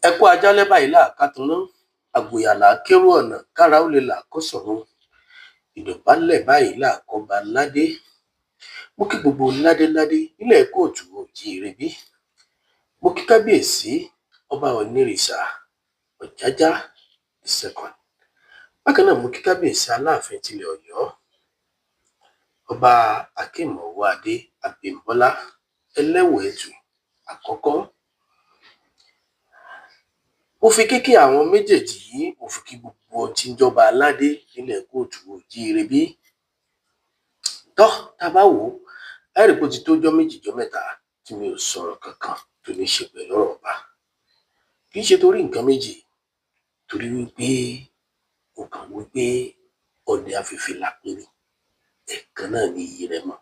Ẹ kú ajálẹ́ báyìí là á ká tanná, àgbòyà là á kérò ọ̀nà, kára ó le là á kọ́sọ̀run, ìdọ̀bálẹ̀ báyìí là á kọ́ba ládé. Mo kí gbogbo ládéládé nílẹ̀ kóòtù oòjíire bí. Mo kí kábíyèsí ọba Ọ̀nìrìṣà Ọ̀jájá the second. Bákan náà mo kí kábíyèsí Aláàfin tilẹ̀ Ọ̀yọ́, ọba Akeem Ọwọ́adé Abímbọ́lá Ẹlẹ́wù-Ẹtù àkọ́kọ́. Mo fi kíkí àwọn méjèèjì yìí, mo fi kí gbogbo tí ń jọba aládé nílẹ̀ kóòtù oòjíire bí. Tọ́, tá a bá wò ó, ẹ rí i pé ó ti tó jọ́ méjì jọ́ mẹ́ta tí mi ò sọ̀rọ̀ kankan tó ní ṣe pẹ̀lú ọ̀rọ̀ ọba. Kì í ṣe torí nǹkan méjì, torí wípé mo kàn wípé ọdẹ afìfìlà péré ẹ̀ẹ̀kan náà ni iyì rẹ̀ mọ́.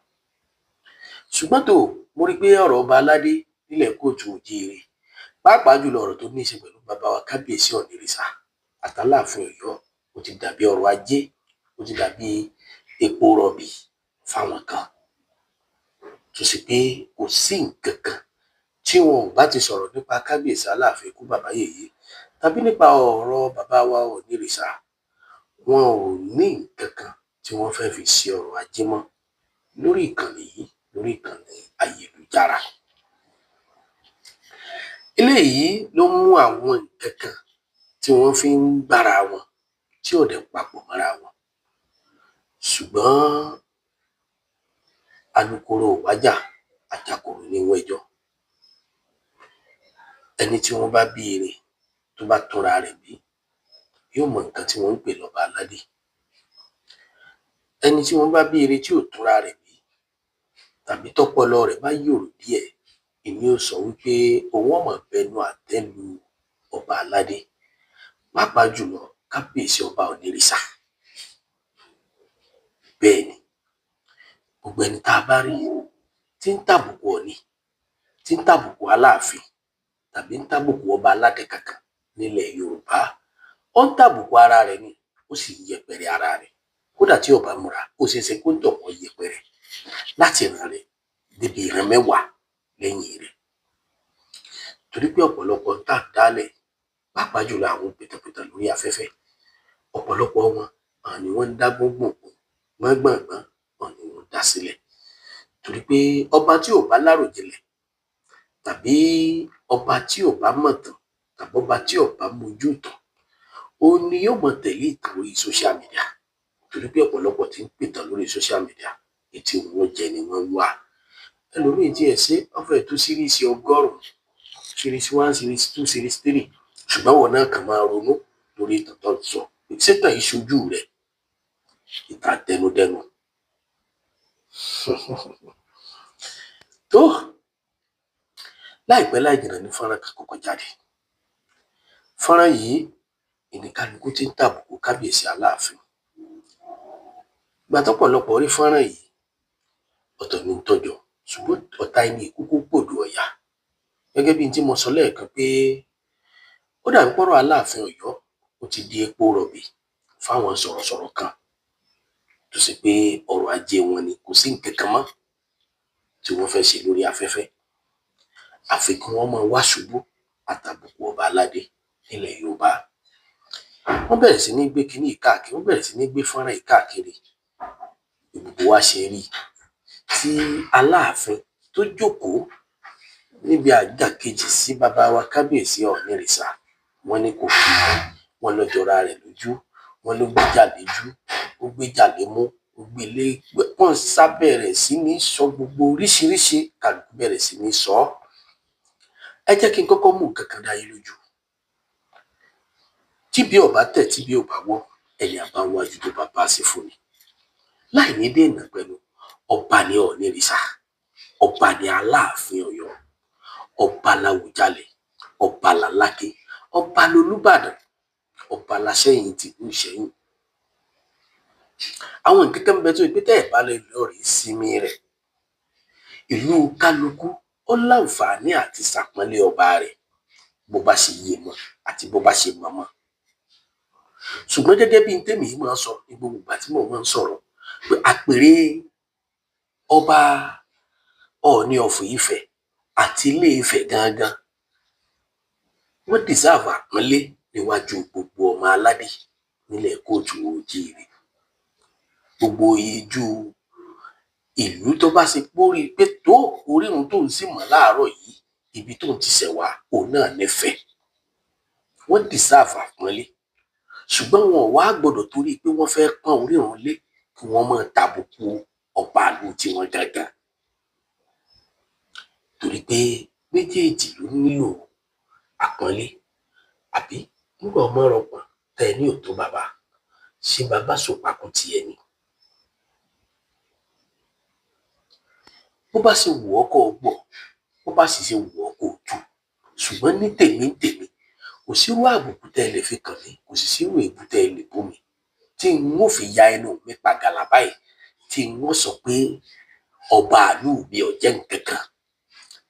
Ṣùgbọ́n tó, mo rí i pé ọ̀rọ̀ ọba aládé nílẹ̀ kóòtù oòjíire, pàápàá jùlọ ọ̀rọ̀ tó ní í ṣe pẹ̀lú bàbá wa kábíyèsí Ọ̀nìrìṣà àtàláàfin Ọ̀yọ́, ó ti dàbí ọrọ̀ ajé, ó ti dàbí epo rọ̀bì fáwọn kan. Tó sì pé kò sí nǹkan kan tí wọn ò bá ti sọ̀rọ̀ nípa kábíyèsí Aláàfin ikú bàbá yèyé tàbí nípa ọ̀rọ̀ bàbá wa Ọ̀nìrìṣà, wọn ò ní nǹkan kan tí wọ́n fẹ́ fi ṣe ọrọ̀ ajé mọ́ lórí ìkànnì yìí, lórí ìkànnì ayélujára. Eléyìí ló mú àwọn nǹkan kan tí wọ́n fi ń gbára wọn tí ò dẹ̀ papọ̀ mọ́ra wọn. Ṣùgbọ́n alukoro ò wájà, ajakoro ní wẹ́jọ́. Ẹni tí wọ́n bá bí ire tó bá túnra rẹ̀ bí, yóò mọ nǹkan tí wọ́n ń pè lọ́ba aládé. Ẹni tí wọ́n bá bí ire tí ò túnra rẹ̀ bí, tàbí tọ́pọlọ rẹ̀ bá yòrò díẹ̀, èmi ó sọ wípé òun ó máa bẹnu àtẹ́ lu ọba aládé, pàápàá jùlọ kábíyèsí ọba Ọ̀nìrìṣà. Bẹ́ẹ̀ ni, gbogbo ẹni tá a bá rí tí ń tàbùkù Ọ̀ọ̀ni, tí ń tàbùkù Aláàfin, tàbí ń tàbùkù ọba aládé kankan nílẹ̀ Yorùbá, ó ń tàbùkù ara rẹ̀ ni, ó sì ń yẹpẹrẹ ara rẹ̀. Kódà tí ó bá múra, ó ṣeé ṣe kó ń tọ̀ kó yẹpẹrẹ láti ìran rẹ̀ débi ìran mẹ́wàá lẹ́yìn rẹ̀. Torí pé ọ̀pọ̀lọpọ̀ ń tà ń dálẹ̀, pàápàá jùlọ àwọn pìtàpìtà lórí afẹ́fẹ́, ọ̀pọ̀lọpọ̀ wọn àwọn ni wọ́n ń dá gbóngbòngbòn gbọ́ngbọ̀ngbọ́n, wọn ni wọ́n dá sílẹ̀. Torí pé ọba tí ò bá láròjinlẹ̀, tàbí ọba tí ò bá mọ̀tàn, tàbí ọba tí ò bá mojú ìtàn, òun ni yóò mọ tẹ̀lé ìtàn orí social media. Torí pé ọ̀pọ̀lọpọ̀ tí ń pìtàn lórí social media, ètí wọn jẹ ni wọ́n wá. Ẹlòmíì tí ẹ ṣe, wọ́n fẹ́ẹ̀ tó series 100, series 1, series 2, series 3. Ṣùgbọ́n wọn náà kàn máa ronú lórí ìtàn tó ń sọ. Ṣé tàn yìí ṣojú rẹ̀? Ìtàn àtẹnudẹ́nu. Tó, láìpẹ́ láì jìnnà ní fọ́nrán kan kọ́kọ́ jáde. Fọ́nrán yìí ìní kálukú tí ń tàbùkù kábíyèsí Aláàfin. Ìgbà tọ́pọ̀lọpọ̀ rí fọ́nrán yìí, ọ̀tọ̀ ní ń tọ́jọ́, ṣùgbọ́n ọ̀tá ẹni ìkúkú pòdù ọ̀yà. Gẹ́gẹ́ bí n tí mo sọ lẹ́ẹ̀kan pé ó dàbí pọ́rọ̀ Aláàfin Ọ̀yọ́ ó ti di epo rọ̀bì fáwọn sọ̀rọ̀sọ̀rọ̀ kan tó sì pé ọrọ̀ ajé wọn ni, kò sí nǹkan kan mọ́ tí wọ́n fẹ́ ṣe lórí afẹ́fẹ́. Àfi kí wọ́n máa wá ṣubú àtàbùkù ọba aládé nílẹ̀ Yorùbá. Wọ́n bẹ̀rẹ̀ sí ní gbé kinní yìí káàkiri, wọ́n bẹ̀rẹ̀ sí ní gbé fọ́nrán yìí káàkiri. Gbogbo wa ṣe rí tí Aláàfin tó jókòó níbi àga kejì sí bàbá wa kábíyèsí Ọ̀nìrìṣà, wọ́n ní kò kí wọn, wọ́n lọ jọra rẹ̀ lójú, wọ́n ló gbéjà léjú, ó gbéjà lémú, ó gbé lé, wọ́n sá bẹ̀rẹ̀ sí ní sọ gbogbo oríṣiríṣi, kálukú bẹ̀rẹ̀ sí ní sọ. Ẹ jẹ́ kí n kọ́kọ́ mú nǹkan kan dá yín lójú. Tí bí ò bá tẹ̀, tí bí ò bá wọ́, ẹni àbá wájú tó bá bá sí fún ni. Láì ní dènà pẹ̀lú, ọba ni Ọ̀nìrìṣà, ọba ni Aláàfin Ọ̀yọ́, ọba làwùjalẹ̀, ọba làláké, ọba lolúbàdàn, ọba làṣẹyìn tìlú Ìṣẹ̀yìn. Àwọn nǹkan kan ń bẹ tó ṣe pé tẹ́ ẹ̀ bá lè lọ rèé sinmi rẹ̀. Ìlú kálukú ó láǹfààní àti ṣàpọ́nlé ọba rẹ̀ bó bá ṣe yé mọ́ àti bó bá ṣe mọ̀ mọ́. Ṣùgbọ́n gẹ́gẹ́ bí n tẹ́mi máa ń sọ ní gbogbo ìgbà tí mò ń sọ̀rọ̀ pé àpèrè ọba Ọọ̀ni of Ifẹ̀ àti Ilé Ifẹ̀ gangan Wọ́n deserve àpọ́nlé níwájú gbogbo ọmọ aládé nílẹ̀ kóòtù oòjíire. Gbogbo ijú ìlú tó bá ṣe pórí pé tó orírun tóun sì mọ̀ láàárọ̀ yìí, ibi tóun ti ṣẹ̀ wá, òun náà nífẹ̀ẹ́. Wọ́n deserve àpọ́nlé, ṣùgbọ́n wọn ò wá gbọ́dọ̀ torí pé wọ́n fẹ́ pọ́n orírun lé kí wọ́n máa tàbùkù ọba ìlú tiwọn gangan, torí pé méjèèjì ló nílò àpọ́nlé. Àbí nígbà ọmọ rọpọn tẹ ní òtó bàbá, ṣé bàbá sòpakú tiẹ̀ ni? Bó bá ṣe wù ọ́ kó o gbọ́, bó bá sì ṣe wù ọ́ kó o tú, ṣùgbọ́n ní tèmi ń tèmi, kò sírú àbùkù tẹ́ ẹ lè fi kàn mí, kò sì sírú èébú tẹ́ ẹ lè bú mi tí n ó fi ya ẹnu mi pàgàlà báyìí, tí n ó sọ pé ọba ìlú mi ò jẹ́ nǹkan kan,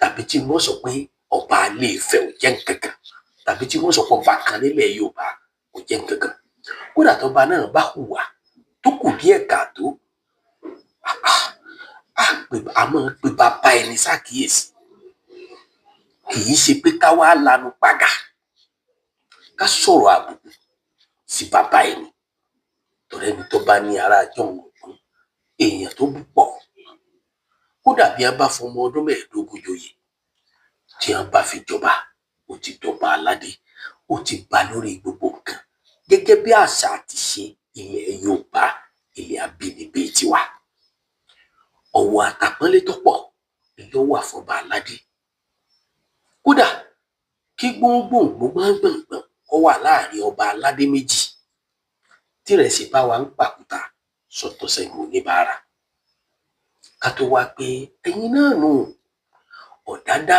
tàbí tí n ó sọ pé ọba ilé Ifẹ̀ ò jẹ́ nǹkan kan, tàbí tí n ó sọ pé ọba kan nílẹ̀ Yorùbá kò jẹ́ nǹkan kan. Kódà tọba náà bá hùwà tó kù díẹ̀ káàtó, a máa pe bàbá ẹni ṣàkíyèsí. Kì í ṣe pé ká wá lanu pàgà ká sọ̀rọ̀ àbùkù sí bàbá ẹni, torí ẹni tó bá ní ará àjọhùn ọ̀gbọ́n, èèyàn tó bú pọ̀. Kódà bí a bá fọmọ ọdún 15 joyè, tí a bá fi jọba, ó ti dọba aládé, ó ti ba lórí gbogbo nǹkan gẹ́gẹ́ bí àṣà àti ṣe ilẹ̀ Yorùbá, ilẹ̀ abínibí tiwa. Ọ̀wọ̀ àtàpọ́nlé tó pọ̀ ló wà fọba aládé. Kódà kí gbóngbòngbò gbọ̀ngbọ̀ngbọ̀n kó wà láàrin ọba aládé méjì, tírẹsì bá wa ń pàkúta sọ̀tọ̀ sẹ́nu oníbàárà. Ká tó wá pé ẹ̀yin náà nù ọ̀dádá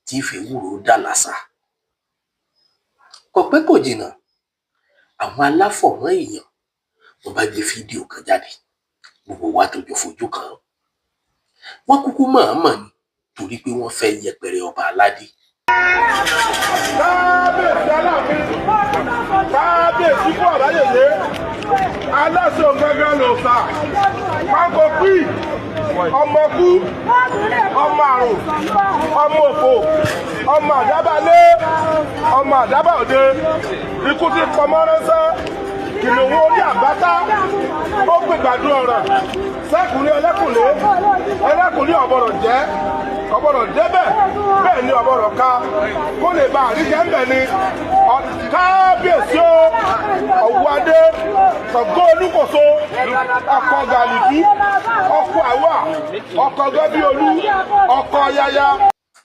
tí fi wúro dá làṣà. Kò pẹ́ kò jìnnà, àwọn aláfọ̀mọ́ èèyàn wọ́n bá gbé fídíò kan jáde, gbogbo wa tó jọ fojú kàn án. Wọ́n kúkú mọ̀ọ́mọ̀ ni, torí pé wọ́n fẹ́ yẹpẹrẹ ọba aládé. Kábíyèsí Aláàfin, kábíyèsí fún àbáyèyé, aláṣẹ òǹgangan ló sà, pákó pí, ọmọ kú, ọmọ àrùn, ọmọ òfò, ọmọ àdábàlé, ọmọ àdábà òde, ikú ti pọmọ ránṣẹ́, kìnìún orí àbátá, ó gbègbàdo ọ̀ràn, sẹ́kùnrin ẹlẹ́kùnlé, ẹlẹ́kùnlé ọ̀bọ̀rọ̀ jẹ́, ọ̀bọ̀rọ̀ débẹ̀, bẹ́ẹ̀ ni ọ̀bọ̀rọ̀ ká, kó lè bá àríjẹ́ ń bẹ̀ ni. Kábíyèsí o, Ọ̀wọ́adé, Ṣàngó Olúkòso, ọkọ̀ gàlìdú, ọkọ̀ àwà, ọkọ̀ gẹ́bíolú, ọkọ̀ yaya.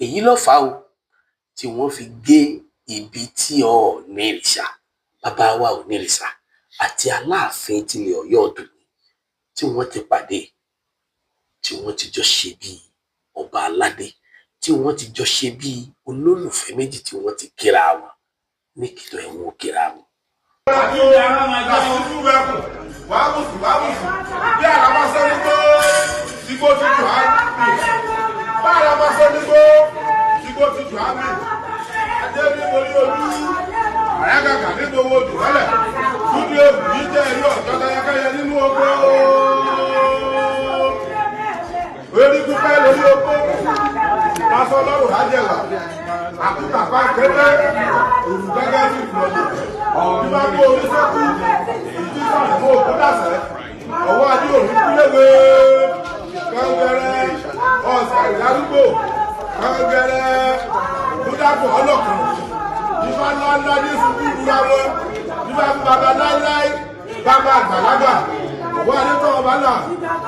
Èyí ló fà á o tí wọ́n fi gé ibi tí Ọọ̀nirìṣà, bàbá wa Ọọ̀nirìṣà àti Aláàfin tilẹ̀ Ọ̀yọ́ tòní tí wọ́n ti pàdé, tí wọ́n ti jọ ṣe bíi ọba aládé, tí wọ́n ti jọ ṣe bíi olólùfẹ́ méjì, tí wọ́n ti kíra wọn ní kìtọ̀ ẹ̀wọ̀n kíra wọn. Ọwọ́ adé òní kúléwé kẹ́ngẹ́rẹ́ ọ̀sẹ̀ ìdárúgbò kẹ́ngẹ́rẹ́ kúdàpọ̀ ọlọ́kàn nípa ńláńlá ní sùkúrú ra wọn nípa bàbá láíláí bàbá àgbàlagbà ọwọ́ adé tọ́ ọba náà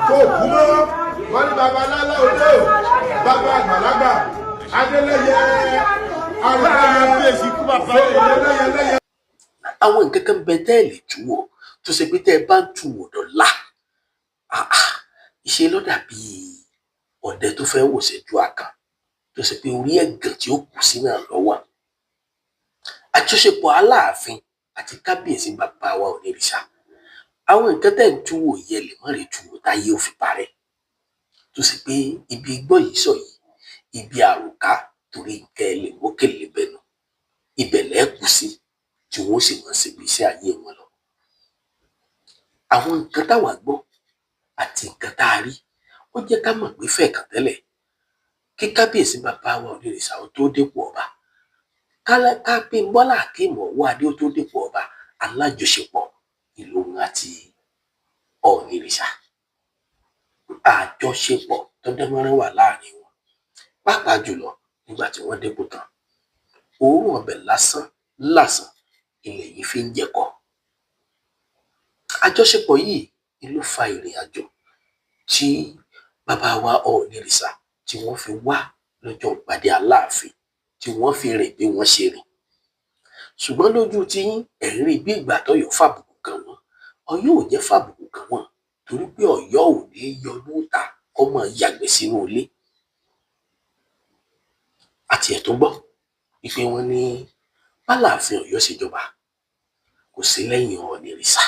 tó kú mọ́ wọ́n ní bàbá láíláí òde bàbá àgbàlagbà adélẹ́yẹ arẹ̀lẹ́yẹ. Àwọn nǹkan kan bẹ tẹ́ ẹ lè tú wò, tó ṣe pé tẹ́ ẹ bá ń tú wò dọ̀la, ìṣe ló dàbí ọ̀dẹ tó fẹ́ wò ṣẹ́jú àkàn, tó ṣe pé orí ẹ̀gàn tí ó kù sí náà lọ́wọ́. Àjọṣepọ̀ Aláàfin àti kábíyèsí bàbá wa Ọọ̀nirìṣà, àwọn nǹkan tẹ́ ń tú wò yẹ lè má rí tú wò táyé ò fi parẹ́, tó ṣe pé ibi igbó yìí sọ yìí, ibi àròká torí nǹkan ẹ lè mókèlè bẹnu, ibẹ̀ lẹ́ kù sí tí wọ́n sì máa ṣe ìgbésí ayé wọn lọ. Àwọn nǹkan táwa gbọ́ àti nǹkan tá a rí, ó jẹ́ ká mọ̀ pé fẹ̀kàn tẹ́lẹ̀ kí kábíyèsí bàbá wa Ọọ̀nirìṣà ó tó dépò ọba, Kábímbọ́lá Akeem Ọwọ́adé ó tó dépò ọba, alájọṣepọ̀ ìlú òun àti Ọọ̀nirìṣà, àjọṣepọ̀ tó dánmọ́rán wà láàrin wọn, pàápàá jùlọ nígbà tí wọ́n dépò tán. Òórùn ọbẹ̀ lásán làsàn ilẹ̀ yìí fi ń jẹ̀kọ. Àjọṣepọ̀ yìí ni ló fa ìrìn àjò tí bàbá wa Ọọ̀nirìṣà tí wọ́n fi wá lọ́jọ́ ìpàdé Aláàfin, tí wọ́n fi rìn bí wọ́n ṣe rìn. Ṣùgbọ́n lójú tiyín, ẹ̀ ń rí bí ìgbà tọ́yọ́ fàbùkù kàn wọ́n. Ọ̀yọ́ ò jẹ́ fàbùkù kàn wọ́n, torí pé Ọ̀yọ́ ò ní yọdún ta kó máa yàgbẹ́ sínú ilé. Àti ẹ̀ tó gbọ́ wípé wọ́n ní báláàfin Ọ̀yọ́ ṣèjọba kò sí lẹ́yìn Ọọ̀nirìṣà.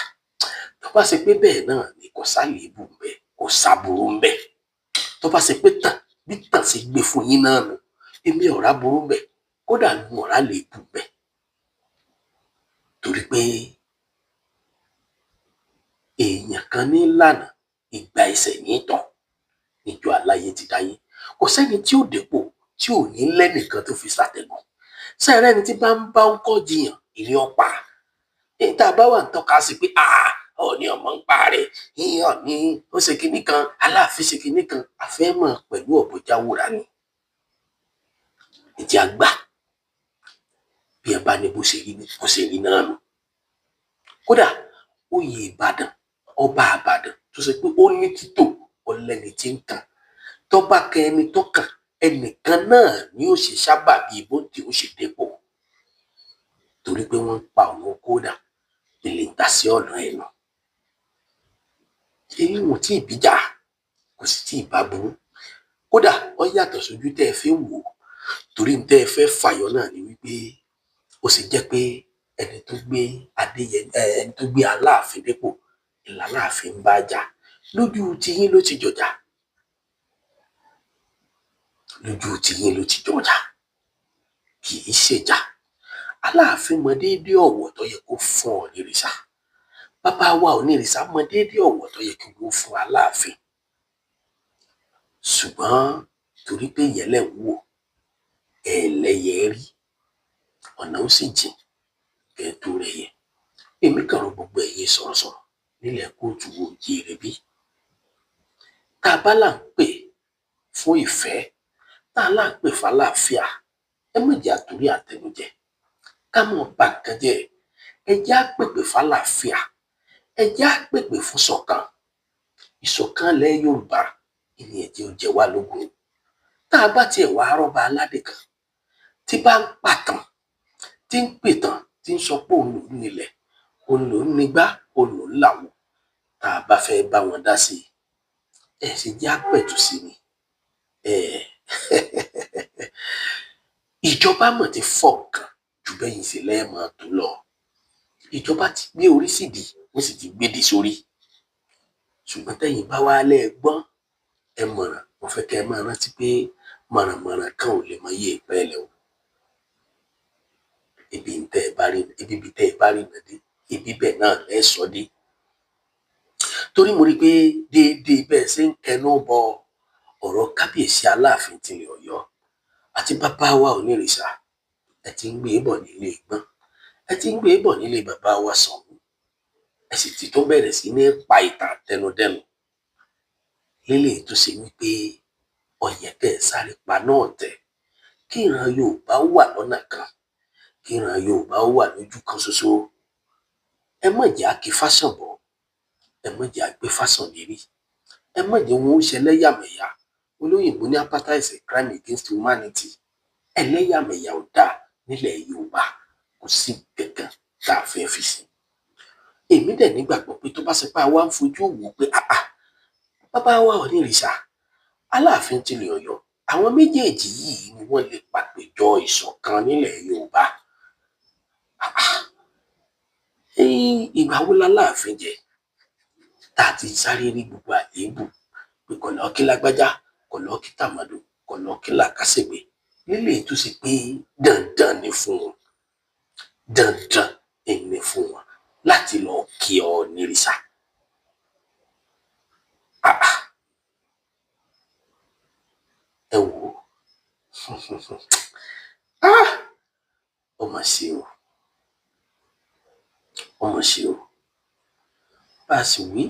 Tó bá ṣe pé bẹ́ẹ̀ náà ni, kò sálèébù ń bẹ, kò sáburú ń bẹ. Tó bá ṣe pé tàn bí tàn ṣe gbé fún yín náà nù, èmi ọ̀rá burú ń bẹ, kódà ń ọ̀rá lèébù ń bẹ. Torí pé èèyàn kan ní lànà ìgbà ẹsẹ̀ ní tọ̀ níjọ́ aláyé ti dáyé. Kò sẹ́ni tí ò dépò tí ò ní lẹ́nìkan tó fi ṣàtẹ̀gùn. Sẹ́ẹ̀rẹ́ ẹni tí bá ń bá ń kọ́ jiyàn ìrìn ọ̀pá níta bá wà ń tọ́ka sí pé Ọọ̀ni ọmọ ń pa rẹ̀, Ọọ̀ni ó ṣe kinní kan, Aláàfin ṣe kinní kan, àfẹ́ mọ̀ pẹ̀lú ọ̀bọ̀jáwòrán ni. Ìjẹ́ àgbà bí ẹ bá ní bó ṣe rí bó ṣe rí náà nù. Kódà oyè Ìbàdàn, ọba Ìbàdàn tó ṣe pé ó ní títò ọlẹ́ni tí ń kàn, tó bá kan ẹni tó kàn, ẹnìkan náà ni ó ṣe sábà bí bó tí ó ṣe dépò, torí pé wọ́n ń pa òun kódà lè ta sí ọ̀nà ẹnu. Èyí wọn tí ì bíjà, kò sì tí ì bá burú. Kódà ó yàtọ̀ sójú tẹ́ ẹ fi ń wò ó, torí ní tẹ́ ẹ fẹ́ fàyọ náà ni wípé ó sì jẹ́ pé ẹni tó gbé Adéyẹ, ẹni tó gbé Aláàfin dépò ìlàláàfin ń bá jà. Lójú tiyín ló ti jọjà, lójú tiyín ló ti jọjà, kì í ṣèjà. Aláàfin mọ déédéé ọ̀wọ̀ tó yẹ kó fún Ọọ̀nirìṣà. Bàbá wa Ọọ̀nirìṣà mọ déédéé ọ̀wọ̀ tó yẹ kí wọ́n fún Aláàfin. Ṣùgbọ́n torí pé ìyẹn lẹ̀ ń wò, ẹ lẹ́yẹ rí, ọ̀nà ó sì jìn kẹ́ ẹ tó rẹyẹ. Èmi kàn rọ gbogbo ẹ̀yin sọ̀rọ̀sọ̀rọ̀ nílẹ̀ kóòtù oòjíire bí. Tá a bá là ń pè fún ìfẹ́, tá a là ń pè fàlàáfíà, ẹ má jẹ́ àtòrí àtẹnujẹ ká mọ̀ bà nǹkan jẹ́. Ẹ jẹ́ á pèpè fàlàáfíà, ẹ jẹ́ á pèpè fún ṣọ̀kan. Ìṣọ̀kan ilẹ̀ Yorùbá ìní ẹ̀jẹ̀ ó jẹ wá lógún. Tá a bá tiẹ̀ wá rọ́ba aládé kan tí bá ń pàtàn, tí ń pìtàn, tí ń sọ pé òun lòún nílẹ̀, òun lòún nígbá, òun lòún làwo, tá a bá fẹ́ bá wọn dá sí i, ẹ ṣe jẹ́ á pẹ̀tù sí ni. Ìjọba mọ̀ ti fọ́ nǹkan jù bẹ́yìn sí lẹ́ẹ̀mọ́ tó lọ. Ìjọba ti gbé orí sídìí, wọ́n sì ti gbédìí sórí. Ṣùgbọ́n tẹ́yìn bá wá lẹ́ gbọ́n, ẹ mọ̀ràn, mo fẹ́ kẹ́ ẹ máa rántí pé mọ̀rànmọ̀ràn kan ò lè mọ iye ìpẹ́ lẹ̀ o. Ibi tẹ́ ẹ bá rí, ibi tẹ́ ẹ bá rí nàdé, ibi bẹ́ẹ̀ náà lẹ́ sọ dé. Torí mo rí i pé déédéé bẹ́ẹ̀ ṣe ń kẹnu bọ ọ̀rọ̀ kábíyèsí Aláàfin tilẹ̀ Ọ̀yọ́ àti bàbá wa Ọọ̀nirìṣà, ẹ ti ń gbé e bọ̀ nílé Ìgbọ́n, ẹ ti ń gbé e bọ̀ nílé bàbá wa Ṣàngó, ẹ sì ti tún bẹ̀rẹ̀ sí ní pa ìtàn àtẹnudẹ́nu lélẹ́yìí tó ṣe wípé ó yẹ kẹ́ ẹ sáré pa náà tẹ̀, kí ìran Yorùbá wà lọ́nà kan, kí ìran Yorùbá wà lójú kan ṣoṣo. Ẹ má jẹ́ á kí fásán bọ̀, ẹ má jẹ́ á gbé fásán lérí, ẹ má jẹ́ wọn ó ṣẹlẹ́yàmẹ̀yà. Olóyìnbó ní apartheid is a crime against humanity. Ẹlẹ́yàmẹ̀yà ò dáa nílẹ̀ Yorùbá, kò sí kankan tá a fẹ́ fi sí. Èmi dẹ̀ nígbàgbọ́ pé tó bá ṣe pé àwa ń fojú wò pé àà bàbá wa Ọọ̀nirìṣà, Aláàfin tilẹ̀ Ọ̀yọ́, àwọn méjèèjì yìí ni wọ́n lè pàpéjọ ìṣọ̀kan nílẹ̀ Yorùbá. Ìgbà wo láláàfin jẹ tá a ti sáré rí gbogbo àléébù pé kò lọ́ọ́ kí lágbájá, kò lọ́ọ́ kí tàmọ̀dò, kò lọ́ọ́ kí làkàṣègbè, nílé tó ṣe pé dandan ni fún wọn, dandan ni fún wọn láti lọ kí Ọọ̀nirìṣà. Ẹ wò ó, Ọmọ ṣe o, ọmọ ṣe o. Bá a sì wí,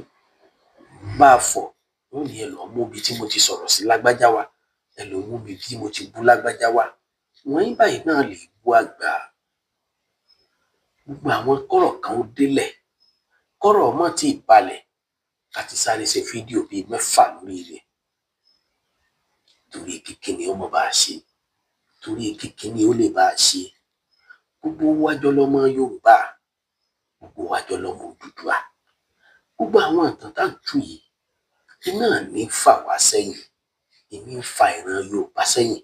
bá a fọ̀, wọ́n ní ẹ lọ́ọ́ mú ibi tí mo ti sọ̀rọ̀ sí lágbájá wá, ẹ lọ́ọ́ mú ibi tí mo ti bú lágbájá wá. Wọ́n báyìí náà lè bú àgbà. Gbogbo àwọn kọ́rọ̀ kan ó délẹ̀, kọ́rọ̀ ọmọ tí ì balẹ̀, ká ti sáré ṣe fídíò bíi 6 lórí rẹ̀. Torí kíkíni ó mọ̀ bá a ṣe, torí kíkíni ó lè bá a ṣe. Gbogbo wa jọ lọmọ Yorùbá, gbogbo wa jọ lọmọ Odùduwà. Gbogbo àwọn ìtàn tá à ń tú yìí iná ní fà wá sẹ́yìn, ìní ń fa ìran Yorùbá sẹ́yìn.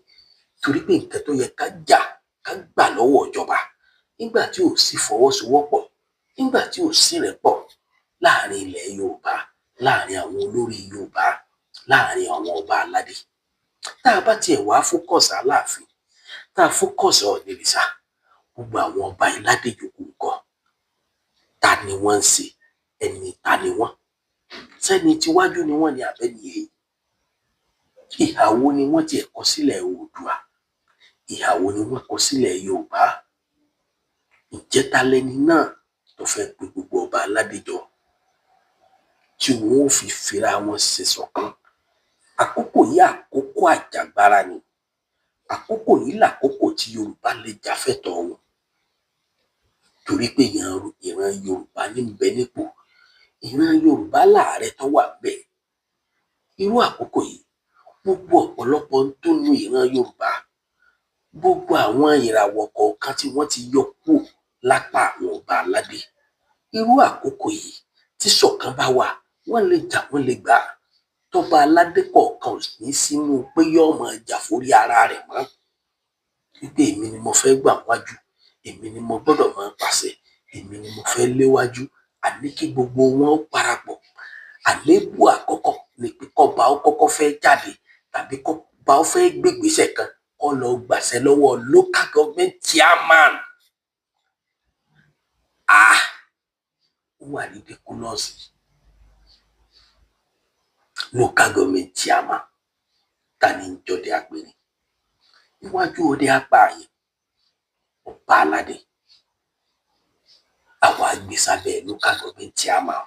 Torí pé nǹkan tó yẹ ká jà ká gbà lọ́wọ́ ìjọba nígbà tí ò sí fọwọ́sowọ́pọ̀, nígbà tí ò sí rẹ́pọ̀ láàrin ilẹ̀ Yorùbá, láàrin àwọn olórí Yorùbá, láàrin àwọn ọba aládé. Tá a bá tiẹ̀ wá fókọ̀sì Aláàfin, tá a fókọ̀sì Ọ̀ọ̀nìrìṣà, gbogbo àwọn ọba aládé yòókù ńkọ́? Ta ni wọ́n ń ṣe? Ẹni ta ni wọ́n? Sẹ́ni tiwájú ni wọ́n ní àbẹ́ni èyí? Ìhà wo ni wọ́n tiẹ̀ kọ sílẹ̀ Oòduà? Ìhà wo ni wọ́n kọ sílẹ̀ Yorùbá? Ǹjẹ́ ta lẹni náà tó fẹ́ pe gbogbo ọba aládé jọ tí wọn ó fi fira wọn ṣe ṣọ̀kan? Àkókò yìí àkókò àjàgbara ni. Àkókò yìí làkókò tí Yorùbá lè jà fẹ́tọ̀ọ́ wọn. Torí pé ìran Yorùbá ní ń bẹ nípò, ìran Yorùbá láàrẹ tó wà ńbẹ̀. Irú àkókò yìí, gbogbo ọ̀pọ̀lọpọ̀ ń tó nu ìran Yorùbá, gbogbo àwọn ìràwọ̀ kọ̀ọ̀kan tí wọ́n ti yọ kúrò lápá àwọn ọba aládé. Irú àkókò yìí tí ṣọ̀kan bá wà, wọ́n lè jà, wọ́n lè gbà. Tọ́ba aládé kọ̀ọ̀kan ò ní sínú pé yóò máa jà forí ara rẹ̀ mọ́. Wípé èmi ni mo fẹ́ gbà wájú, èmi ni mo gbọ́dọ̀ máa pàṣẹ, èmi ni mo fẹ́ léwájú. Àní kí gbogbo wọn ó parapọ̀. Àléébù àkọ́kọ́ ni pé kọ́ba ó kọ́kọ́ fẹ́ jáde tàbí kọ́ba ó fẹ́ gbégbèsè kan, kó lọ gbàṣẹ lọ́wọ́ local government chairman. Ah! Ó wà ridiculous. Local government chairman, ta ni ń jọdẹ apẹ̀rẹ̀? Níwájú ọdẹ apààyàn, ọba aládé. Àwa gbé sábẹ́ local government chairman.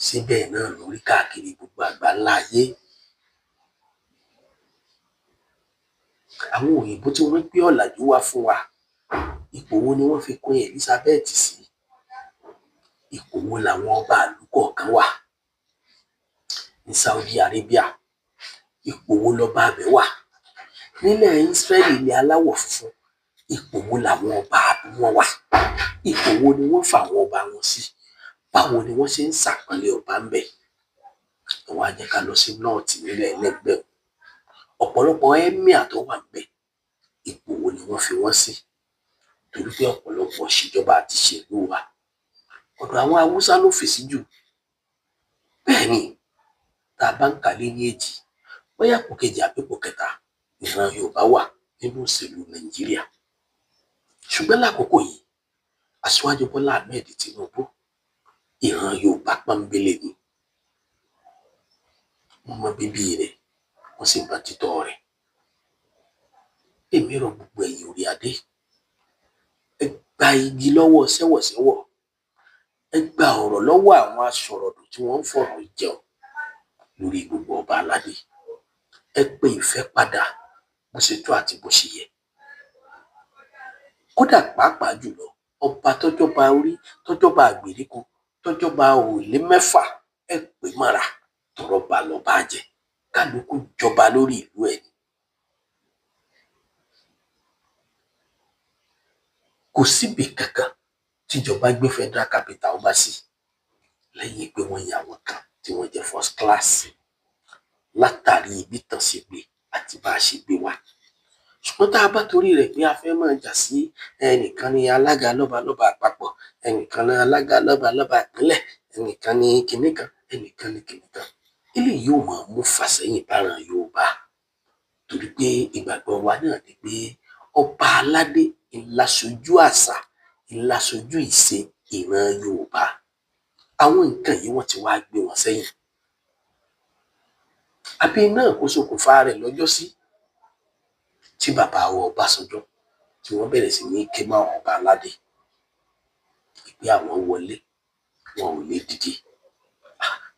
Síbẹ̀ náà lórí káàkiri gbogbo àgbáńlá ayé. Àwọn òyìnbó tí wọ́n gbé ọ̀làjú wá fún wa, ipò wo ni wọ́n fi Queen Elizabeth sí? Ipò wo làwọn ọba ìlú kọ̀ọ̀kan wà? Ní Saudi Arabia, ipò wo lọba abẹ wà? Nílẹ̀ Israẹli, ilẹ̀ aláwọ̀ funfun, ipò wo làwọn ọba wọn wà? Ipò wo ni wọ́n fà àwọn ọba wọn sí? Báwo ni wọ́n ṣe ń ṣàpọ́nlé ọba ń bẹ̀? Ẹ wá jẹ́ ká lọ sí nọ́ọ̀tì nílẹ̀ ẹlẹ́gbẹ̀ẹ́. Ọ̀pọ̀lọpọ̀ emir tó wà ńbẹ̀, ipò wo ni wọ́n fi wọ́n sí? Torí pé ọ̀pọ̀lọpọ̀ ìṣèjọba àti ìṣèlú wa, ọ̀dọ̀ àwọn Haúsá ló fèsì jù. Bẹ́ẹ̀ ni, tá a bá ń kà lé ní èjì, bóyá ipò kejì àbí ipò kẹta ìran Yorùbá wà nínú òṣèlú Nàìjíríà. Ṣùgbọ́n lákòókò yìí, Aṣíwájú Bọ́lá Ahmed Tinubu, ìran Yorùbá pọ́nbélé ni. Wọ́n mọ bíbí rẹ̀, wọ́n sì mọ títọ́ rẹ̀. Èmi rọ gbogbo ẹ̀yin orí adé, ẹ gba igi lọ́wọ́ sẹ́wọ̀sẹ́wọ̀, ẹ gba ọ̀rọ̀ lọ́wọ́ àwọn asọ̀rọ̀dùn tí wọ́n ń fọ̀rọ̀ jẹun lórí gbogbo ọba aládé. Ẹ pe ìfẹ́ padà bó ṣe tó àti bó ṣe yẹ. Kódà pàápàá jùlọ, ọba tọ́jọ́ba orí, tọ́jọ́ba àgbèríko, tọ́jọ́ba òrùlé mẹ́fà, ẹ pè mọ́ra tọrọ ba lọ́ba jẹ. Kálukú jọba lórí ìlú ẹ̀ ni. Kò síbi kankan tíjọba gbé federal capital ọba sí lẹ́yìn pé wọ́n yan àwọn kan tí wọ́n jẹ́ first class látàrí ibi tàn ṣe gbé àti bá a ṣe gbé wá. Ṣùgbọ́n tá a bá torí rẹ̀ pé a fẹ́ máa jà sí ẹnìkan ní alága lọ́balọ́ba àpapọ̀, ẹnìkan ní alága lọ́balọ́ba ìpínlẹ̀, ẹnìkan ní kinní kan, ẹnìkan ní kinní kan, eléyìí yóò máa mú fàsẹ́yìn báran Yorùbá. Torí pé ìgbàgbọ́ wa náà ni pé ọba aládé ńláṣojú àṣà, ńláṣojú ìṣe ìran Yorùbá. Àwọn nǹkan yìí wọ́n ti wá gbé wọn sẹ́yìn. Àbí náà kó ṣokùnfà rẹ̀ lọ́jọ́sí tí bàbá wa Ọbásanjọ́ tí tí wọ́n bẹ̀rẹ̀ sí ní ké máwọn ọba aládé pé àwọn wọlé, wọn ò lè dìde.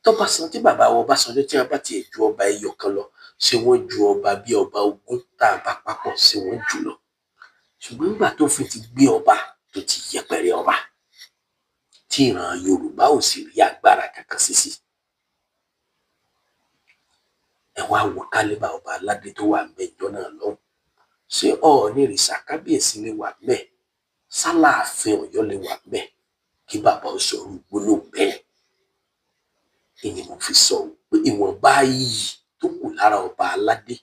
Tọ́básan tí bàbá wọn Ọbásanjọ́ tí wọ́n bá tiẹ̀ ju ọba ẹyọ kan lọ, ṣé wọ́n ju ọba bí ọba ogún tá a bá papọ̀, ṣé wọ́n jù lọ? Ṣùgbọ́n nígbà tó fi ti gbé ọba tó ti yẹpẹrẹ ọba, tí ìran Yorùbá ò sì rí agbára kankan sí sí. Ẹ wá wo kálíbà ọba aládé tó wà ńbẹ̀ ìjọ náà lọ́hùn. Ṣé Ọọ̀ni ìrìṣà kábíyèsí lè wà ńbẹ̀? Sáláàfin Ọ̀yọ́ lè wà ńbẹ̀? Kí bàbá ó sọ irú gbólóhùn bẹ́ẹ̀. Ìní mo fi sọ pé ìwọ̀nba iyì tó kù lára ọba aládé,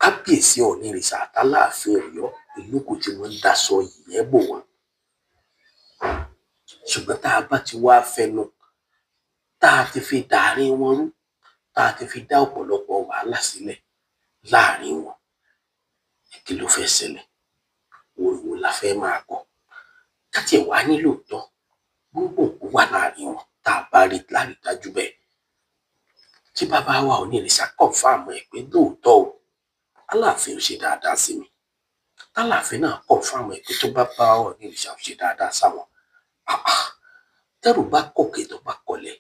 kábíyèsí Ọọ̀ni ìrìṣà àtàláàfin Ọ̀yọ́, ìlú kù tí wọ́n ń daṣọ yìnyín bò wọ́n. Ṣùgbọ́n tá a bá ti wá fẹnu, tá a ti fi dàárín wọn rú, tá a ti fi dá ọ̀pọ̀lọpọ̀ wàhálà sílẹ̀ láàrin wọn, kí ló fẹ́ ṣẹlẹ̀? Orin wo la fẹ́ máa kọ? Ká tiẹ̀ wá ní lóòótọ́, gbogbo nǹkan wà láàrin wọn tá a bá rí lárídájú bẹ́ẹ̀. Tí bàbá wa Ọọ̀ni ìrìṣà kọ̀nfàmù ẹ̀ pé lóòótọ́ o, Aláàfin ò ṣe dáadáa sí mi. Aláàfin náà kọ̀nfàmù ẹ̀ pé tó bá bá Ọọ̀ni ìrìṣà ò ṣe dáadáa sáwọn. Tẹ́rù bá kòkè tó bá kọlẹ̀,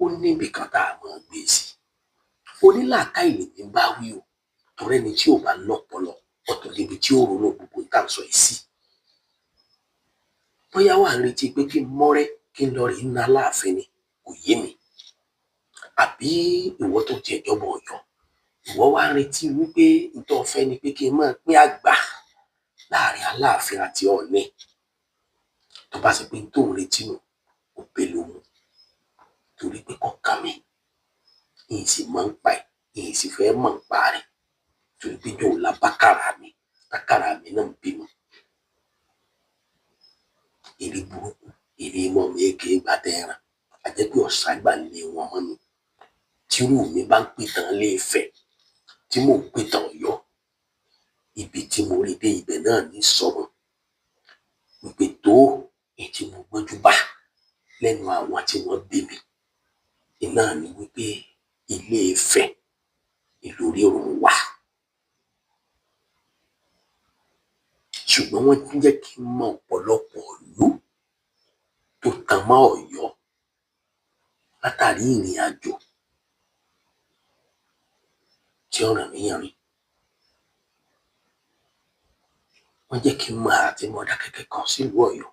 ó níbì kan tá a máa gbé sí. Onílàákàyè lèmi ń bá wí o, torí ẹni tí ò bá lọ́pọlọ, ọ̀tọ̀ níbi tí ó ronú gbogbo tá à ń sọ yìí sí. Bóyá wà ń retí pé kí n mọ́rẹ́ kí n lọ rèé na Aláàfin ni, kò yé mi. Àbí ìwọ tó tiẹ̀ jọmọ Ọ̀yọ́, ìwọ wá ń retí wípé n tó fẹ́ ni pé kí n máa pín àgbà láàrin Aláàfin àti Ọọ̀ni. Tó bá ṣe pé n tó ń retí nù, ó pé lóhùn. Torí pé kò kàn mí, n sì mọ̀ ń pa ẹ̀, n sì fẹ́ mọ̀ ń pa rẹ̀. Torí pé jọ̀ọ́ la bá kàrà mi, tákàrà mi náà ń bímọ. Èrè burúkú, èrè mọ̀ mi èké gbà tẹ́ran. A jẹ́ pé ọ̀sàgbà lé wọn mọ́nu. Tírú mi bá ń pìtàn lé Ifẹ̀, tí mò ń pìtàn Ọ̀yọ́, ibi tí mo rí dé ibẹ̀ náà ní sọmọ. Wípé tó èyí tí mo gbọ́njú bá lẹ́nu àwọn tí wọ́n bí mi, iná ni wípé Ilé Ifẹ̀ ìlú rírun wà. Ṣùgbọ́n wọ́n ń jẹ́ kí n mọ ọ̀pọ̀lọpọ̀ ìlú tó tan mọ́ Ọ̀yọ́ látàrí ìrìn àjò tí Ọ̀rànmíyàn rìn. Wọ́n jẹ́ kí n mọ àrà tí Mọdákẹ́kẹ́ kan sílùú Ọ̀yọ́.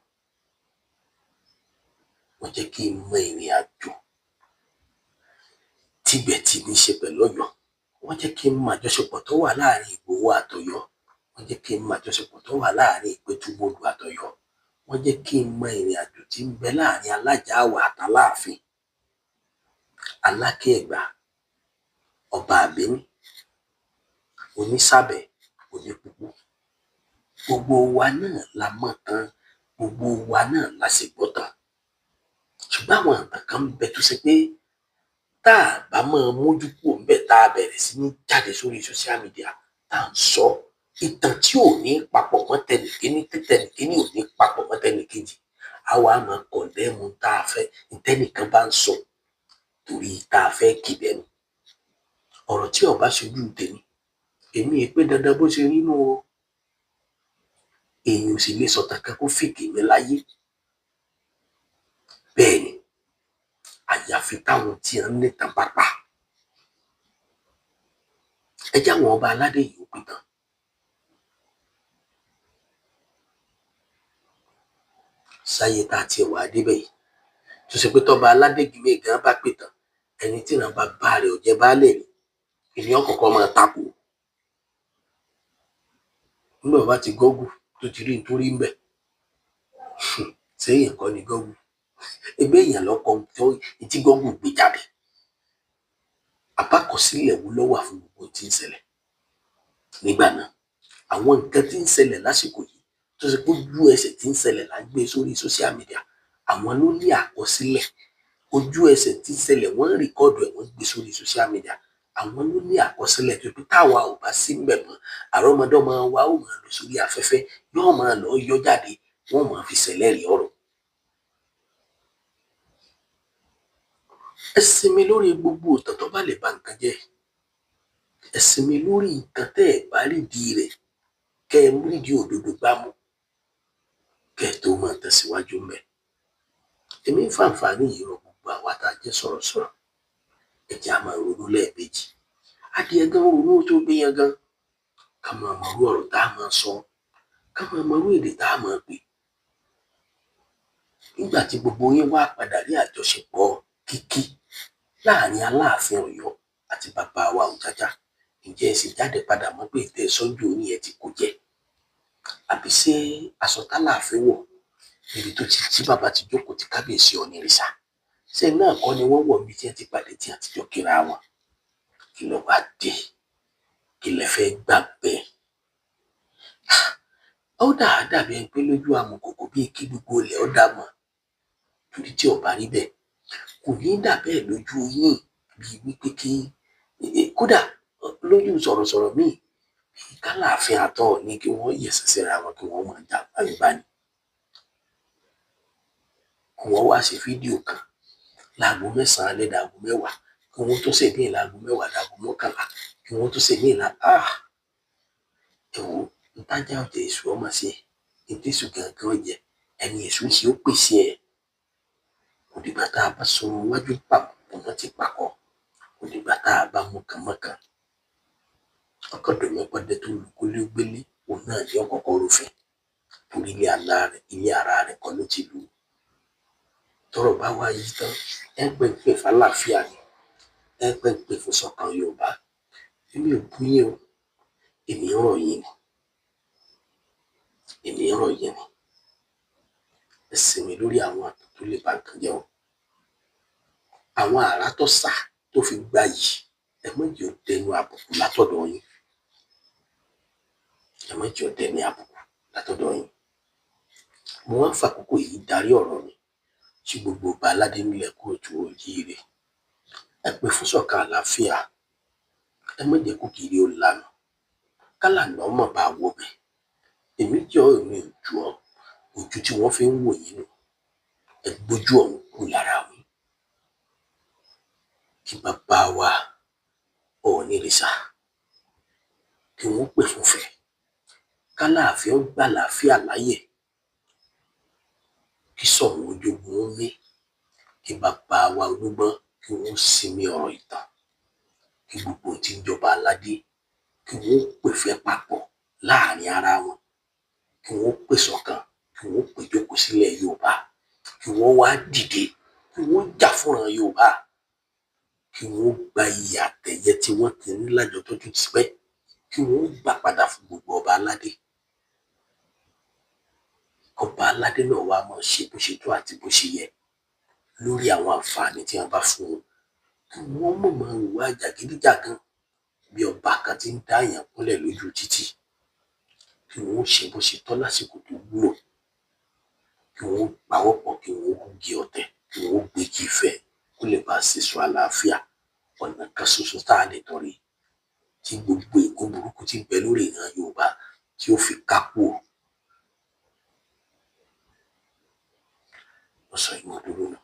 Wọ́n jẹ́ kí n mọ ìrìn àjò tíbẹ̀ tí ní ṣe pẹ̀lú Ọ̀yọ́. Wọ́n jẹ́ kí n mọ àjọṣepọ̀ tó wà láàrin Ìgbòho àtọ̀yọ́. Wọ́n jẹ́ kí n mọ àjọṣepọ̀ tó wà láàrin Ìpẹ̀tùmọdù àtọ̀yọ́. Wọ́n jẹ́ kí n mọ ìrìn àjò tí ń bẹ láàrin Alájàáwà àtàláàfin, Aláké Ẹ̀gbá, Ọba Àbíní, Onísàbẹ̀, Onípúpú. Gbogbo wa náà la mọ̀ tán, gbogbo wa náà la sì gbọ́ tán. Ṣùgbọ́n àwọn ìtàn kan ń bẹ tó ṣe pé tá a bá máa mójú kúrò ńbẹ̀, tá a bẹ̀rẹ̀ sí ní jáde sórí social media tá à ń sọ ìtàn tí ò ní papọ̀ mọ́ tẹnìkíní, tẹnìkíní ò ní papọ̀ mọ́ tẹnìkejì, àwa máa kọ̀ndẹ́mù tá a fẹ́ ntẹ́nìkan bá ń sọ torí tá a fẹ́ kì bẹ́nu. Ọ̀rọ̀ tí ó bá ṣojú tèmi, èmi è pé dandan bó ṣe rí nù o. Èèyàn ò sì lè sọ̀tàn kan kó fìkì mi láyé. Bẹ́ẹ̀ ni, àyàfi táwọn tí ń nìtàn bá pa. Ẹ jẹ́ àwọn ọba aládé yìí ó pìtàn. Sáyé tá a tiẹ̀ wá débẹ̀ yìí, tó ṣe pé tọ́ba aládé gbé gan bá pìtàn, ẹni tí ìran bàbá rẹ̀ ò jẹ́ baálé rí, ènìyàn kọ̀ọ̀kan máa takò. Nígbà bá ti gọ́gù tó ti rí nítorí ń bẹ̀, séèyàn kọ́ ni gọ́gù? Ẹgbẹ́ èèyàn lọ́kọ tí gọ́gù gbé jáde. Àbákọsílẹ̀ wo ló wà fún gbogbo tí ń ṣẹlẹ̀ nígbà náà? Àwọn nǹkan tí ń ṣẹlẹ̀ lásìkò yìí tó ṣe pé ojú ẹsẹ̀ tí ń ṣẹlẹ̀ là ń gbé sórí social media, àwọn ló ní àkọsílẹ̀. Ojú ẹsẹ̀ tí ń ṣẹlẹ̀ wọ́n ń rìkọ́ọ̀dù ẹ̀, wọ́n gbé sórí social media. Àwọn ló ní àkọsílẹ̀ tó pé táwa ò bá sí ńbẹ̀ mọ́, àrọ́mọdọ́mọ wa ó máa lọ sórí afẹ́fẹ́, yóò máa lọ yọ jáde, wọ́n máa fi ṣẹlẹ́rìí ọ̀rọ̀. Ẹ sinmi lórí gbogbo ìtàn tó bá lè ba nǹkan jẹ́. Ẹ sinmi lórí nǹkan tẹ́ ẹ̀ bá rídìí rẹ̀. Kẹ́ ẹ rídìí òdodo gbámú kẹ́ ẹ tó máa tẹ̀síwájú ńbẹ̀. Èmi ń fàǹfààní yìí rọ gbogbo àwa tá a jẹ́ sọ̀rọ̀sọ̀rọ̀. Ẹ jẹ́ á máa ronú lẹ́ẹ̀mejì. Adìẹ gan ronú ó tó gbé yan gan. Ká máa mọrú ọ̀rọ̀ tá a máa sọ, ká máa mọrú èdè tá a máa pè. Nígbà tí gbogbo yín wá padà rí àjọṣepọ̀ kíkí láàrin Aláàfin Ọ̀yọ́ àti bàbá wa Ọ̀jájá, ǹjẹ́ ẹ sì jáde padà mọ́ pé ìtẹ́ sọ́jú oní ẹ ti kó jẹ? Àbí ṣé aṣọ tálàáfin wọ̀ níbi tó ti tí bàbá ti jókòó ti kábíyèsí Ọ̀nìrìṣà, ṣé náà kọ́ ni wọ́n wọ̀ níbi tí wọ́n ti pàdé tí wọ́n ti jọ kíra wọn? Kí ló wá dé? Kí lẹ fẹ́ gbà bẹ́ẹ̀? Ó dàbí ẹni pé lójú amọ̀kòkò bíi kí gbogbo ilẹ̀ ó dà mọ̀. Torí tí ò bá rí bẹ́ẹ̀, kò ní dà bẹ́ẹ̀ lójú yín bíi wípé kí kódà lójú sọ̀rọ̀sọ̀rọ̀ míì bíi kálàáfin àtọ̀ ní kí wọ́n yẹ̀sẹ̀ síra wọn kí wọ́n máa jà gbangba ni. Kí wọ́n wá ṣe fídíò kan láago 9 alẹ́ daago 10, kí wọ́n tó ṣe míì láago 10 daago 11, kí wọ́n tó ṣe míì lá. Ẹ wò ó, ntájà ọ̀jẹ̀ èṣù ọmọ ṣe, ntẹ́sù gangan ọ̀jẹ̀, ẹni èṣù ń ṣe ó pèsè ẹ̀. Kò dìgbà tá a bá sọ̀rọ̀ wájú pàpọ̀ mọ́ ti pàkọ́, kò dìgbà tá a bá mú kan mọ́kan. Ọkàn dùn mí pọ́dẹ tó lu kólégbélé, òun náà ní ọ̀kọ̀ọ̀kọ̀ rúfin. Torí ilé ara rẹ̀ kọ́ ló ti lù ú. Tọ́rọ̀ bá wá yí tán, ẹ pẹ́ ń pè fàlàáfíà ni, ẹ pẹ́ ń pè fún ṣọ̀kan Yorùbá. Èmi ò bú yín o, èmi ń rọ̀ yín ni. Èmi ń rọ̀ yín ni. Ẹ sinmi lórí àwọn àtàn tó lè ba nǹkan jẹ́ o. Àwọn àrà tó sà tó fi gbayì, ẹ má jẹ́ ó dẹnu àbùkù látọ̀dọ̀ yín. Ẹ má jẹ́ ó dẹni àbùkù látọ̀dọ̀ yín. Mo wá ń fàkókò yìí darí ọ̀rọ̀ mi sí gbogbo ọba aládé nílẹ̀ kóòtù oòjíire. Ẹ pè fún ṣọ̀kan àlàáfíà. Ẹ má jẹ́ kó kiri ó lanu. Kálànà ọmọ bá wọbẹ̀. Èmi jẹ́ ọ́, èmi ò jù ọ́. Ojú tí wọ́n fi ń wò yín nù. Ẹ gbójú ọ̀hún kúrò lára wọn. Kí bàbá wa Ọ̀ọ̀nìrìṣà kí wọ́n pè fúnfẹ́. Kálàáfin ó gbà láàfíà láyè. Kí Ṣọ̀ún Ojogun ó mí. Kí bàbá wa Olúgbọ́n kí wọ́n sinmi ọ̀rọ̀ ìtàn. Kí gbogbo tí ń jọba aládé kí wọ́n pè fẹ́ papọ̀ láàrin ara wọn. Kí wọ́n pè ṣọ̀kan, kí wọ́n pè jókòó sílẹ̀ Yorùbá. Kí wọ́n wá dìde, kí wọ́n jà fúnra Yorùbá. Kí wọ́n gba iyì àtẹ̀yẹ tí wọ́n ti ní lájọ tó tún ti pẹ́. Kí wọ́n gbà padà fún gbogbo ọba aládé. Ọba aládé náà wá máa ṣe bó ṣe tó àti bó ṣe yẹ lórí àwọn àǹfààní tí wọ́n bá fún wọn. Kí wọ́n mọ̀ máa hùwà jàgídíjàgan bí ọba kan tí ń dá èèyàn kúnlẹ̀ lójú títì. Kí wọ́n ṣe bó ṣe tọ́ lásìkò tó wúlò. Kí wọ́n pawọ́pọ̀, kí wọ́n gé ọ̀tẹ̀, kí wọ́n gbégi ìfẹ́ kó lè bá ṣèso àlàáfíà. Ọ̀nà kan ṣoṣo tá a lè tọrí tí gbogbo ègún burúkú tí ń bẹ lórí ìran Yorùbá tí ó fi ká kúrò. Mo sọ ìwọ̀n dúró náà.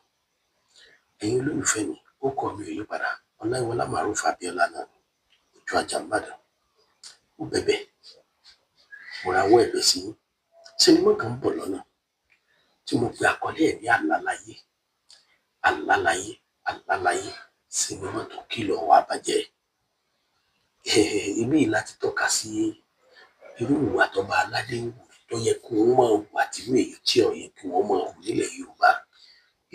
Ẹ̀yin olólùfẹ́ mi, ó kọ́ mi ò yí padà. Ọláyíwọlá Maruf Abíọ́lá náà ni. Ojú ajá ń bàdàn. Ó bẹ̀bẹ̀. Mo rawọ́ ẹ̀bẹ̀ sí yín. Sinimá kan ń bọ̀ lọ́nà tí mo pe àkọlé ẹ̀ ní Àlàláyé. Àlàláyé, Àlàláyé, sinimá tó kìlọ̀ wá bàjẹ́. Ibí yìí láti tọ́ka sí irú ìwà tọ́ba aládé ń wù tó yẹ kí wọ́n máa hù àti irú èyí tí ò yẹ kí wọ́n máa hù nílẹ̀ Yorùbá.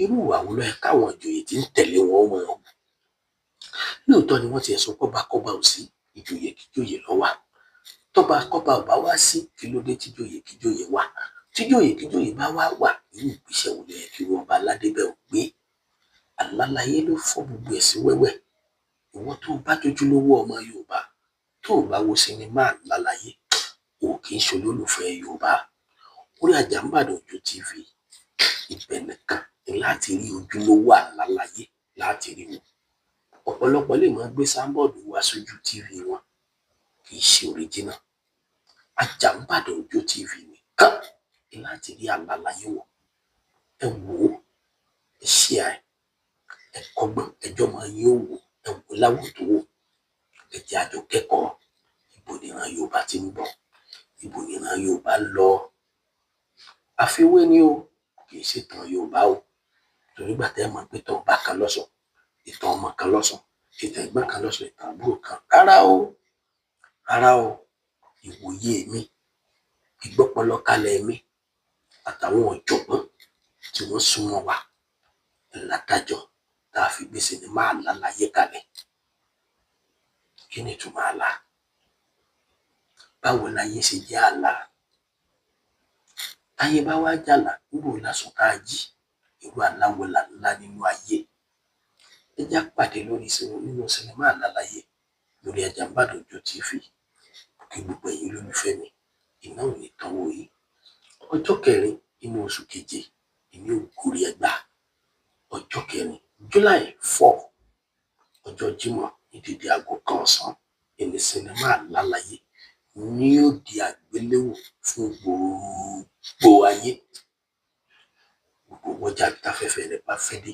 Irú ìwà wo ló yẹ káwọn ìjòyè tí ń tẹ̀lé wọn máa hù? Lóòótọ́ ni wọ́n ti ẹ̀ sọ pé ọba kọ́ba ò sí, ìjòyè kíjòyè ló wà. Tọ́ba kọ́ba ò bá wá sí, kí ló dé tíjòyè kíjòyè wà? Tíjòyè kíjòyè bá wá wà, irú ìgbésẹ̀ wo ló yẹ kí irú ọba aládé bẹ́ẹ̀ ó gbé? Àlàláyé ló fọ́ gbogbo ẹ̀ sí wẹ́wẹ́. Ìwọ tó bá jójúlówó ọmọ Yorùbá, tó o bá wo sinimá Àlàláyé, o kì í ṣe olólùfẹ́ Yorùbá. Orí Àjàǹbàdàn Òjó TV, ibẹ̀ nìkan ni láti rí ojúlówó Àlàláyé láti rí wọn. Ọ̀pọ̀lọpọ̀ lè máa gbé sáńbọ̀dù wá sójú TV wọn, kì í ṣe original. Àjàǹbàdàn Òjó TV nìkan ni láti rí Àlàláyé wò. Ẹ wò ó, ẹ share ẹ̀, ẹ kọ́gbọ́n, ẹjọ́ máa yín ó wò, ẹ wò láwò tó wò. Ẹ jẹ́ a jọ kẹ́kọ̀ọ́ ibo nìran Yorùbá tí ń bọ̀. Ibo nìran Yorùbá ń lọ? Àfiwé ni o, kì í ṣètàn Yorùbá o, torí gbà tẹ́ ẹ mọ̀ pé tàn ọba kan lọ́sọ̀, ìtàn ọmọ kan lọ́sọ̀, ìtàn ẹ̀gbọ́n kan lọ́sọ̀, ìtàn àbúrò kan. Rárá o, rárá o. Ìwòye mi, ìgbọ́pọlọkalẹ̀ mi àtàwọn ọ̀jọ̀gbọ́n tí wọ́n súnmọ́ wa ládájọ́ tá a fi gbé sinimá Àlàláyé kalẹ̀. Kí ni ìtumọ̀ àlá? Báwo láyé ṣe jẹ́ àlá? Táyé bá wá jàlá, níbo lásán tá a jí? Irú àlá wo là ń lá nínú ayé? Ẹ já pàdé lórí nínú sinimá Àlàláyé lórí Ajangbadi Òjó TV. Kí gbogbo ẹ̀yin olólùfẹ́ mi, iná ò ní tán wò yín. Ọjọ́ kẹrin inú oṣù keje ìní ògùrì ẹgbà, ọjọ́ kẹrin, July 4, ọjọ́ Jímọ̀, ní dédé aago 1 ọ̀sán, ìní sinimá Àlàláyé ní ó di àgbéléwò fún gbogbo ayé. Gbogbo wọjà táfẹ́fẹ́ rẹ̀ bá fẹ́ dé,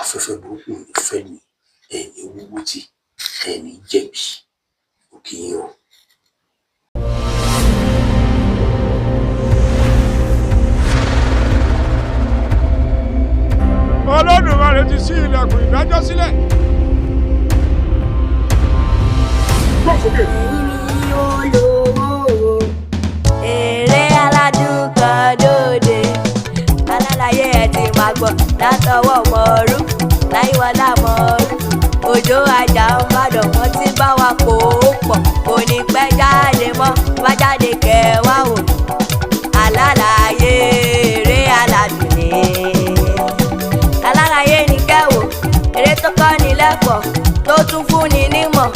afẹ́fẹ́ burúkú ò ní fẹ́ lù yín, ẹ̀ ní wúwú tì, ẹ̀ ní jẹ̀bi. Mo kí yín o. Olódùmarè ti ṣí ilẹ̀kùn ìdájọ́ sílẹ̀. Gbọ́ sókè. Èmi olówó eré aládùn kan dòde. Alálàyé ẹ ti máa gbọ́ látọwọ́ mọ̀ọ́rú láyíwọlá mọ̀ọ́rú Òjó Ajangbadi, wọ́n ti bá wa kó o pọ̀, kò ní pẹ́ jáde mọ́, bá jáde kẹwàá wò. Alálàyé eré aládùn ni. Alálàyé ní kẹwò, eré tó kọ́ ni lẹ́kọ̀ọ́, tó tún fún ni nímọ̀,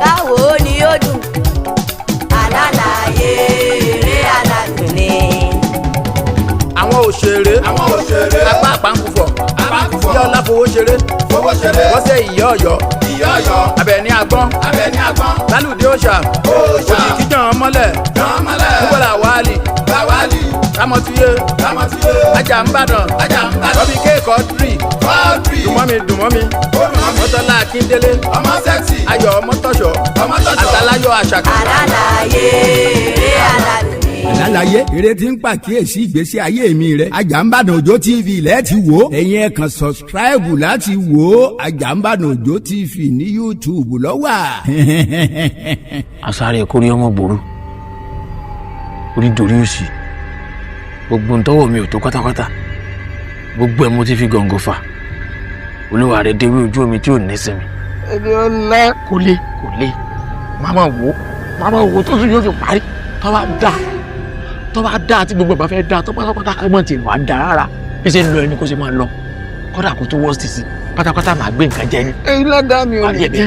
káwò ó ní ó dùn. Alálàyé eré aládùn ni. Àwọn òṣèré. Àwọn òṣèré. Apá àpáǹkùfọ̀. Àpáǹkùfọ̀. Yọlá fowó ṣeré. Fowó ṣeré. Bọ́sẹ̀ ìyá ọ̀yọ́. Ìyá ọ̀yọ́. Abẹni agbọ́n. Abẹni agbọ́n. Lálùdí òòṣà. Òòṣà. Òjìjí jàn án mọ́lẹ̀. Jàn mọ́lẹ̀. Kúbọ̀là wàhálì. Báwálì. Rámọ̀túyé. Rámọ̀túyé. Ajá ń bàdàn. Ajá ń bàdàn. Rọ́bì kéèkọ́ tírì. Kọ́ọ̀dùrì. Dùnmọ́mi dùnmọ́mi. Ó dùn mọ́ mi. Mọ́tọ́lá Akíndélé. Ọmọ sẹ́ksì. Ayọ̀ ọmọtọ́ṣọ́. Ọmọtọ́ṣọ́. Àtàláyọ̀ Àṣàkẹ́. Alálàyé eré aládùn ni. Àlàyé eré tí ń pàkíyèsí ìgbésí ayé mi rẹ̀, Ajangbadi Òjó TV lẹ́ẹ̀tì wò ó. Ẹ̀yin ẹ̀ kàn subscribe láti wò ó. Ajangbadi Òjó TV ní YouTube lọ́wọ́. Asáré kórí ọmọ gbòòrò orí dorí òsì, gbogbo ntọ́wọ́ mi ò tó pátápátá, gbogbo ẹ̀ mo ti fi gọ̀ǹgọ̀ fà. Olúwa rẹ̀ déwé ojú omi tí ò ní sinmi. Ẹni ọ̀la kò lè kò lè máma wò ó, máma wò ó tó tún yóò fi parí. Tó bá dà, tó bá dà tí gbogbo ẹ̀ bá fẹ́ dà tó pátápátá, kó mọ̀ tí wàá dà rárá. Bí ṣe ń lọ ẹni kó ṣe máa lọ, kódà kó tó wọ́ọ̀sì sí pátápátá, màá gbé nǹkan jẹ ni. Èyí ládàá mi ò lè jẹ.